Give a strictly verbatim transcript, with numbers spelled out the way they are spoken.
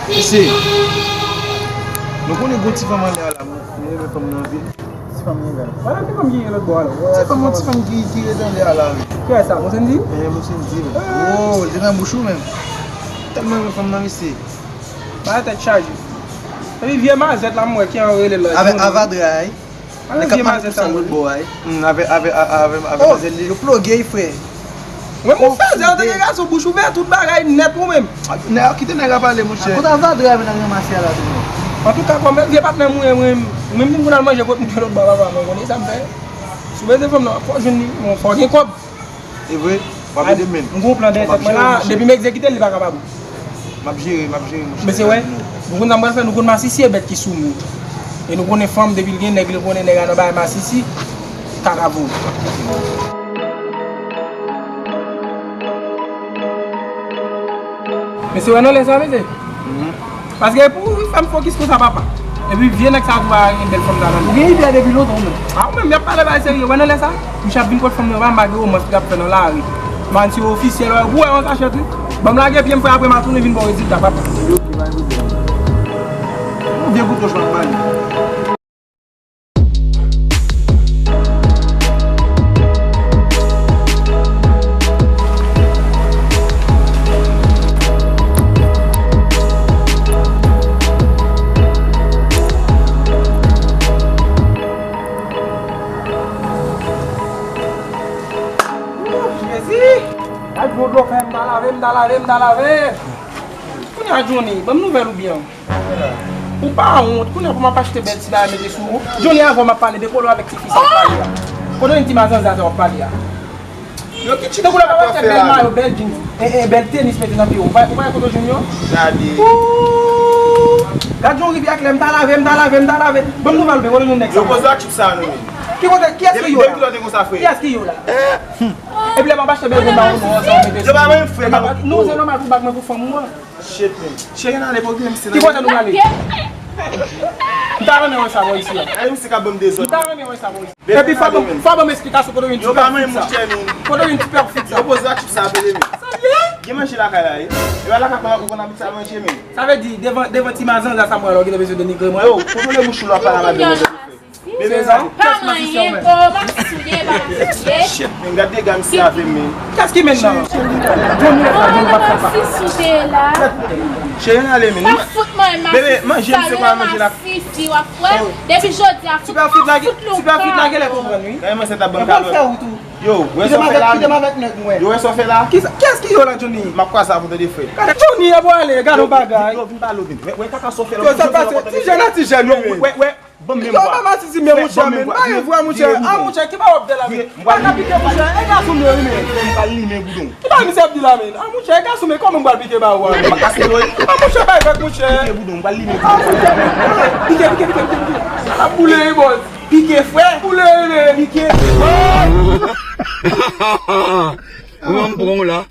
Mesye, nou konnen gon ti fanm anlè a la, mwen, mwen renmen fanm nan anpil. Ti fanm ki gen la. Wala, ki fanm ki gen lòt bò a la? Ti fanm, yon ti fanm ki, ki rete anlè a la, wi. Kiyès sa, Monsendy? Eh, Monsendy, wi. Oh, li te nan bouch ou menm. Tèlman renmen fanm nan, mesye. Bagay tèt chaje. Epi vye mazèt la, m wè ki an rele la. Avèk Avadra, wi. Nèg k ap mache pou sa lòt bò a, wi. Hmm, avè, avè, avè, avè, oh, mazèl li. Yo ploge, frè. Mwen, mwen fè zè, an tanke gason, bouch ouvè, tout bagay nèt ou menm. Nèg, kite nèg la pale, monchè. Kote Avadra vin al ranmase a la, tou? Antouka, kòm vye patnè m ou ye, mwen, mwen menm, vin pou n al manje kot moun lòt bò a, papa, mwen konnen sa m fè. Si w bezwen fanm nan, fò w jwenn li, fò w gen kòb. E vre, w ap ede m, men. M gon plan dèyè tèt mwen la, depi m egzekite l, li pa kapab. M ap jere, m ap jere, monchè. Mesye, wè, nou konn sa m pral fè, nou konn masisi e bèt ki sou nou. E nou konnen fanm, depi l gen nèg, li konnen nèg la nan bagay masisi, kakavo. Mesye, wè nan lè sa, mesye. Paske pou ou fè m fokis konsa, papa. Epi vye nèg sa tou pa gen bèl fanm sa nan. Ou gen ide a depi lontan ou menm. A, ou menm, y ap pale bagay serye. Wè nan lè sa, misye ap vin kot fanm nan, pa m pa gen romans li ap fè nan lari. Manti ofisyèl, wè, ou wè yon kachèt, wi. Ban m lage pye m, frè, apre m a tounen vin ba w rezilta, papa. Yon vye kouto ch m ap ba li. Jezi! Gad gwo dlo fè m ta lave, m ta lave, m ta lave. Kounye a, Johnny, ban m nouvèl ou byen. Ou pa wont, kounye a pou m ap achte bèl ti bagay mete sou ou. Johnny, avan m ap pale de kolo avèk ti fi sa w ap pale a. Kote w jwenn ti mazanza sa w ap pale a? Yo, ki ti tankou lè w ap achte bèl mayo, bèl jeans, e, e, bèl tenis mete nan pye w. Ou pa, ou pa wè kote w jwenn yo? Gade. Ooh! Gad jan w rive ak lè m ta lave, m ta lave, m ta lave. Ban m nouvèl ou byen, kote w jwenn nèg sa? Yo poze ak tip sa nou menm. Ki kote, kiyès ki yo la? Depi kilè w te konsa, frè? Kiyès ki yo la? Epi lè m ap achte bèl gon ba ou non, sa w mete sou. Yo pa menm frè, non. Nou, se nòmal pou bag mwen pou fanm ou an. Shit, man. Cheri, n ale, pote misye nan. Ki kote nou prale? M ta renmen wè sa bò isi a. Ay, misye ka ban m dezòd. M ta renmen wè sa bò isi. Epi fò ban m, fò ban m esplikasyon kote w jwenn ti pèfit sa. Kote w jwenn ti pèfit sa. Yo poze ak tip sa, pede men. Sa l ye? Gen manje lakay la, wi. E pa lakay pa ou konn abitye al manje, men. Sa vle di, devan, devan ti mazanza sa mwen, alò, ou gentan bezwen denigre mwen. Yo, kontwole bouch ou lè w ap pale avèk demwazèl. Bebe, sa, pa manyen, oh, masisi, w pa masisi. Shit, men, gad dega misye a fè, men. Kiyès ki men nan? Johnny, Johnny, pa fè pa. Masisi te la. Cheri, n ale, men. Pa fout mwen masisi. Bebe, manje, misye pa manje la. Masisi, w ap wè. Depi jodi a, fout, fout lontan. Ti pèfit la genlè konprann, wi. Gade manzè t ap ban m kalòt. Yo, wè sa w fè la, men. Yo, wè sa w fè la. Kiyès ki yo la, Johnny? M ap kwaze avè w, tande, frè. Gade, Johnny, ap ale, gade yon bagay. Yo, vin pale, vin. Wè, wè kaka sa w fè la. Yo, sa pase, ti jèn a ti jèn, wi, men. Wè, wè. Ban m men bwa. Yo, pa masisi, men monchè, men. Maye vwa, monchè. A, monchè, ki pa w ap dèlave. Pa ka pike, monchè. E gason m yo, wi, men. M pral limen boudon. Ki bagay misye ap di la, men? A, monchè, e gason, men kòman m pral pike ba ou a, men? M ap kase dlo, wi. A, monchè, bay vèk, monchè. Pike boudon, m pral limen boudon. A, monchè. Pike, pike, pike, pike, pike. Sa ap boule, wi, bòs. Pike, frè. Boule, wi, men. Pike. Ou an pran w la.